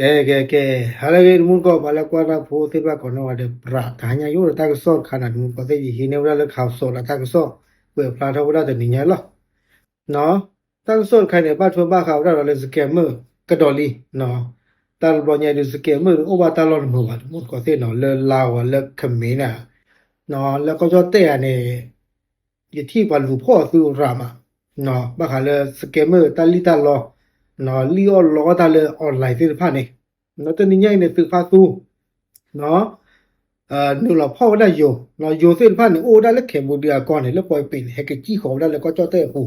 ကဲ ကဲ ကဲ, ဟါလၢအဂ့ၤ တမူတကိး ပှၤလၢကွၢ်တၢ်ဖိသ့ၣ်တဖၣ်ကိးနီၢ်ဂၤဒဲး ပြး တဟါညါယအိၣ်ဒီးတၢ်ကစီၣ်တခါန့ၣ် တမူတကိးသ့ၣ် ယဟံးန့ၢ်ဝဲဒၣ်လၢ ခးစီၤ ဒီးတၢ်ကစီၣ် ကွဲးဖျါထီၣ်ဝဲဒၣ်တနံၤညါလီၤ. တၢ်ကစီၣ်တခါန့ၣ် ဘၣ်ထွဲဘၣ်ဃးဝဲဒၣ်ဒီးလၢ scammer ကဒီးလံ. တၢ်တဘျီညါဒီး scammer န့ၣ် အိၣ်ဘၣ်တၢ်လီၢ်တမုာ်ဘၣ် တမူတကိးသ့ၣ်နီၤ လၢလါဝၤလၢ Khmer န့ၣ် လၢကီၢ်ကၠီၣ်တဲၣ်ဧါန့ၣ် ယထံၣ်ပှၤလူၤဖီၣ်အသုရၤမး ဘၣ်ဃးလၢ scammer တၢ်လံၣ်တၢ်လီ လံၣ်အီၣ်လီအီၣ်တၢ်လၢ online သ့ၣ်တဖၣ်န့ၣ်, တနံၤညါအံၤန့ၣ် သုးဖါသူ နုာ်လီၤဖီၣ်ဝဲဒၣ်ယိၤ, ယိၤသ့ၣ်တဖၣ်န့ၣ် အိၣ်ဝဲဒၣ်လၢ Cambodia အကီၢ်န့ၣ် လၢပှၤပ့းန့ၣ် ဟဲကစံၣ်ဃီၤဝဲဒၣ်လၢကီၢ်ကၠီၣ်တဲၣ်အပူ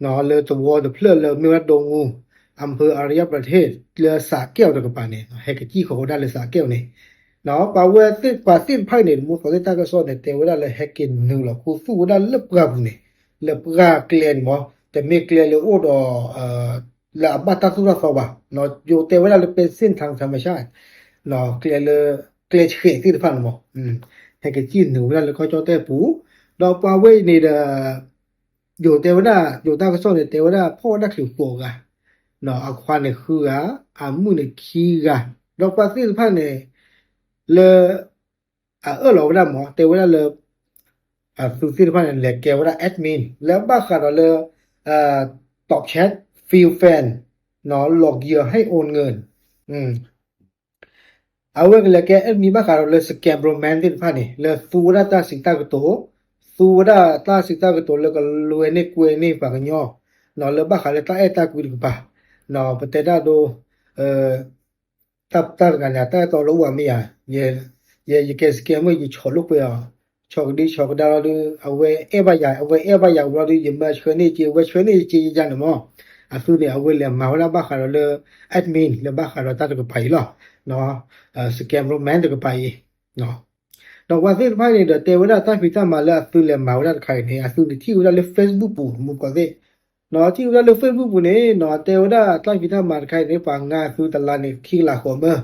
ၤ, လၢသဝီတဖျၢၣ်လၢမ့ၢ်ဝဲဒၣ်ဒိမူ အမ်ဖၢ အါရယါပြထ့ၣ် လၢစးကဲၣ်အီၤတကပၤန့ၣ် ဟဲကစံၣ်ဃီၤဝဲဒၣ်လၢစးကဲၣ်အီၤန့ၣ်, ပှၤဝဲသ့ၣ်ပှၤသ့ၣ်တဖၣ်အံၤန့ၣ် တမူတကိးသ့ၣ်တၢ်ကစီၣ်န့ၣ် တဲဝဲဒၣ်လၢဟဲက့ၤနုာ်လီၤခူသူၣ်ဝဲဒၣ်လၢပှၢ်ပူၤန့ၣ်, လၢပှၢ်ကျဲန့ၣ်မး, တမ့ၢ်ကျဲလၢအိၣ်ဒီး လၢအဘၣ်တၢ်သိၣ်တၢ်သီဘၣ်, ယိၤတဲဝဲဒၣ်လၢ ပဲစ့ၣ်ထၣ် ထၣ်မဆၣ် ကျဲလၢ ကျဲဆှဲးသ့ၣ်တဖၣ်န့ၣ်မး, ဟဲကစံၣ်နုာ်ဝဲဒၣ်လၢကီၢ်ကၠီၣ်တဲၣ်ပူၤ, ဒီးပှၤဝဲအံၤန့ၣ်ဒီး ယိၤတဲဝဲဒၣ် ယိၤတၢ်ကစီၣ်န့ၣ် တဲဝဲဒၣ်ဖီၣ်ဝဲဒၣ်ချုးဃိးဂၤ, အခွါန့ၣ်ဃုဂၤ, အမုၣ်န့ၣ်ခံဂၤ, ဒီးပှၤသ့ၣ်တဖၣ်န့ၣ် လၢ အအၢၣ်လီၤဝဲဒၣ်မး တဲဝဲဒၣ်လၢ အသုးသ့ၣ်တဖၣ်န့ၣ် လဲၤကဲဝဲဒၣ် admin လၢဘၣ်ဃးဒီးလၢ top chat field fan နီၣ် လီၤကံၤအီၤ ဟဲအိၣ်ငၢၢ် အဝဲကလဲၤကဲ admin ဘၣ်ဃးဒီးလၢ scam romance သ့ၣ်တဖၣ်န့ၣ် လၢသူဝဲဒၣ်တၢ်စံးတၢ်ကတိၤ, သူဝဲဒၣ်တၢ်စံးတၢ်ကတိၤလၢကလွဲန့ၢ်ကွဲန့ၢ်ပှၤကညီ, နီၣ် လၢဘၣ်ဃးလၢတၢ်အဲၣ်တၢ်ကွံတကပၤ, နီၣ် ပတဲတၢ်ဒိ တၢ်တဂၤန့ၣ် အတၢ်အဲၣ်တီလၢအိၣ်ဘၣ်မ့ၢ်ဧါ, ယ ယကဲ scammer ယဆီၣ်လိာ်ကွဲအီၤ, ဆီၣ်ကဒံဆီၣ်ကဒါလီၤဒီး အဝဲအဲၣ်ဘၣ်ယၤ အဝဲအဲၣ်ဘၣ်ယၤဝံၤလီၤဒီး ယမၤဆှၢန့ၢ်က့ၤ အဝဲဆှၢန့ၢ်က့ၤယၤန့ၣ်မး, အသုန့ၣ် အဝဲလဲၤမၤဝဲဒၣ်ဘၣ်ဃးဒီးလၢ admin လၢဘၣ်ဃးဒီးတၢ်တကပၤအံၤလီၤ, scam romance တကပၤအံၤ ဒီးပှၤသ့ၣ်တဖၣ်န့ၣ်ဒီး တဲဝဲဒၣ်တၢ်ဖံးတၢ်မၤလၢအသုလဲၤမၤဝဲဒၣ်တခါအံၤန့ၣ် အသုန့ၣ်ထံၣ်ဝဲဒၣ်လၢ Facebook ပူၤ မူကီၢ်သ့ၣ်, နီၣ် ထံၣ်ဝဲဒၣ်လၢ Facebook ပူၤန့ၣ် နီၣ် တဲဝဲဒၣ်တၢ်ဖံးတၢ်မၤတခါအံၤန့ၣ် ပှၤငါအသုတလါန့ၣ် ခံကလးဃီမၢ,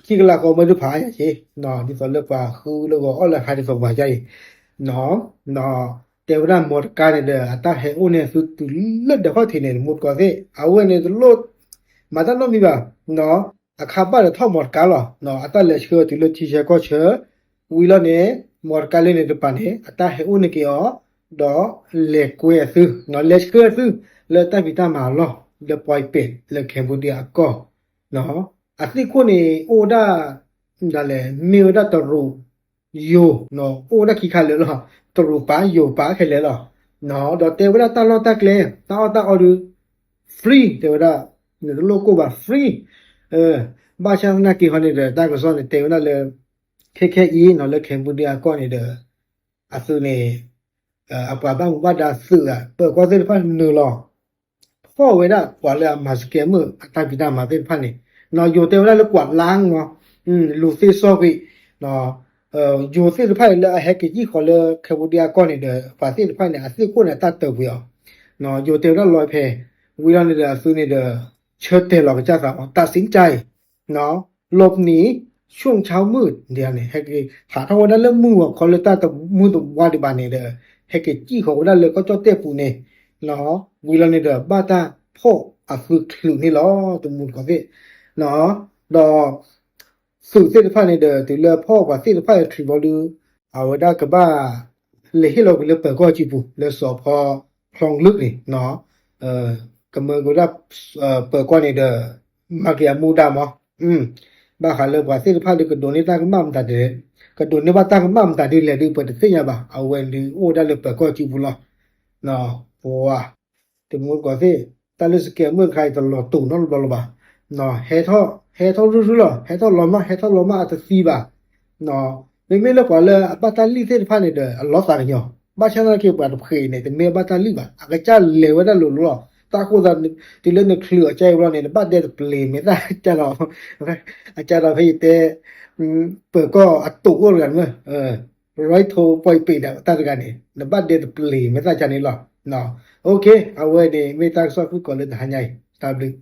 ခံကလးဃီမၢဒုးဖးယၤက့ၤ, ဒ်သိးလၢပှၤဃုလၢဂီၤအီၣ်လၢဟါဒ်သိးပှၤယါအံၤ, နီၣ် တဲဝဲဒၣ်မီတကါန့ၣ်ဒီး အတၢ်ဟဲအိၣ်န့ၢ်အသုတုၤလၢဒၢးခီၣ်ထံးန့ၣ် မူကီၢ်သ့ၣ် အဝဲန့ၣ်တလိၣ် မၤတၢ်နီတမံၤဘၣ်, နီၣ် အခါဘၣ်ဒီးထီၣ်မီတကါလီၤ, နီၣ် အတၢ်လဲၤဆှၢတုၤလၢထံဆၢကီၢ်ဆၢ, ဝံၤလီၤန့ၣ် မီတကါလၢန့ၣ်တကပၤန့ၣ် အတၢ်ဟဲအိၣ်န့ၢ်က့ၤအီၤ, ဒီးလဲၤကွဲအသု, နီၣ် လဲၤဆှၢအသု လၢတၢ်ဖံးတၢ်မၤအလီၢ် လၢပှၤပ့းလၢ Cambodia အကီၢ်, နီၣ် အသ့ၣ်ခိၣ်န့ၣ် အိၣ်ဝဲဒၣ် ဒ်လဲၣ် မ့ၢ်ဝဲဒၣ်တရူး ယိၤ နီၣ် အိၣ်ဝဲဒၣ်ခံခါလၢာ်လီၤ, တရူးပာ် ယိၤပာ်ခဲလၢာ်လီၤ, နီၣ် ဒီးတဲဝဲဒၣ်တၢ်လီၢ်တၢ်ကျဲ တၢ်အီၣ်တၢ်အီဒုး free တဲဝဲဒၣ်, နတလိၣ်ကိၢ်ဘၣ် free, ဘၣ်ဆၣ်သနာ်က့ဟီန့ၣ်ဒီး တၢ်ကစီၣ်န့ၣ် တဲဝဲဒၣ်လၢ ခဲခဲအံၤ နီၣ် လၢ Cambodia အကီၢ်န့ၣ်ဒီး အသုးန့ၣ် အပှၤဘၣ်မူဘၣ်ဒါသုးဧါ ပၢၤကီၢ်သ့ၣ်တဖၣ်နုာ်လီၤ ဖီၣ်ဝဲဒၣ်ပှၤလၢအမၤ scammer အတၢ်ဖံးတၢ်မၤသ့ၣ်တဖၣ်န့ၣ်, နီၣ် ယိၤတဲဝဲဒၣ်လၢကွၢ်လါမး, လူၤသ့စီကွံာ်, ယိၤသ့ၣ်တဖၣ်အံၤလၢအဟဲက့ၤကံၣ်ဃီလၢ Cambodia အကီၢ်န့ၣ်ဒီး ပှၤသ့ၣ်တဖၣ်န့ၣ် အသ့ၣ်ခိၣ်န့ၣ် အတၢ်တၢၢ်ကွံာ်အီၤ, ယိၤတဲဝဲဒၣ်လီၤဖဲ ဝံၤလီၤန့ၣ်ဒီး အသုးန့ၣ်ဒီး ဆၢတဲာ်လီၤကစၢ်သးမး တၢ်စံၣ်ကၠၢ်အံၤ နီၣ် လီၤပနံၤ ဆူၣ်ဆါမုၣ်ဒ်န့ၣ် ဟဲက့ၤဟးထီၣ်ဝဲဒၣ်လၢမုၢ်ဂီၤခီလၢတၢ်တမုၢ်တဝါဒံးဘၣ်န့ၣ်ဒီး ဟဲက့ၤကံၣ်ဃီဝဲဒၣ်လၢကီၢ်ကၠီၣ်တဲၣ်ပူၤန့ၣ်, နီၣ် ဝံၤလီၤန့ၣ်ဒီး ဘၣ်တၢ်ဖီၣ်အသုချုးန့ၣ်လီၤ တမူတကိးသ့ၣ်, နီၣ် ဒီး သုးသ့ၣ်တဖၣ်န့ၣ်ဒီး တုၤလၢဖီၣ်ပှၤသ့ၣ်တဖၣ်အံၤချုးဘျီဒုး အဝဲဒၣ်ကဘၣ် လဲၤဟ့ၣ်လီၤကွံာ်လၢပၢၤကီၢ်စုပူၤ လၢစီၤဖီ ဖျီကလုၢ်န့ၣ် နီၣ် ကမၢက့ၤဝဲဒၣ် ပၢၤကီၢ်န့ၣ်ဒီး မၤက့ၤအမူဒါမး, ဘၣ်ဃးလၢပှၤသ့ၣ်တဖၣ်ဒုးကဒိးန့ၢ်တၢ်ကမၣ်မတၤဒ်လဲၣ်, ကဒိးန့ၢ်ဘၣ်တၢ်ကမၣ်မတၤဒ်လဲၣ်ဒုး ပတသ့ၣ်ညါဘၣ်, အဝဲဒုးအိၣ်ဝဲဒၣ်လၢပၢၤကီၢ်စုပူၤလီၤ, ပှၤ တမူတကိးသ့ၣ် တၢ်လၢ scammer တခါအံၤ တလီၤတူာ်နီတဘျီလၢၤဘၣ်, ဟဲထီၣ် ဟဲထီၣ်ရုၢ်ရုၢ်လီၤ ဟဲထီၣ်လီၤမၢ် ဟဲထီၣ်လီၤမၢ် အတသံဘၣ်, မ့မ့ၢ်လၢပှၤလၢအဘၣ်တၢ်လံၣ်သ့ၣ်တဖၣ်န့ၣ်ဒီး အလီၤသးကညီၤ, ဘၣ်ဆၣ်သနာ်က့ ပှၤတဖှဲးအံၤန့ၣ် တမ့ၢ်ဘၣ်တၢ်လံၣ်ဘၣ် အကစၢ်လဲၤဝဲဒၣ်လိၤလိၤလီၤ, တၢ်ဃိသး တုၤလၢနချုးအီၤကၢ်အံၤဘျီန့ၣ် နဘၣ်ဒဲတပျ့ၤမဲာ်သၣ်ကၢ်ဒီး အကၢ်ဒီးဖဲယတဲ ပၢၤကီၢ်အတူးအိၣ်တဂၤန့ၣ်မ့ၢ် ရိထိပှၤပ့းဒီးတၢ်တဂၤန့ၣ် နဘၣ်ဒဲတပျ့ၤမဲာ်သၣ်ကၢ်န့ၣ်လီၤ, အဝဲန့ၣ် မ့ၢ်တၢ်ကစီၣ်ဖုၣ်ကိာ်လၢတဟါညါအံၤ တၢ်ဘျုး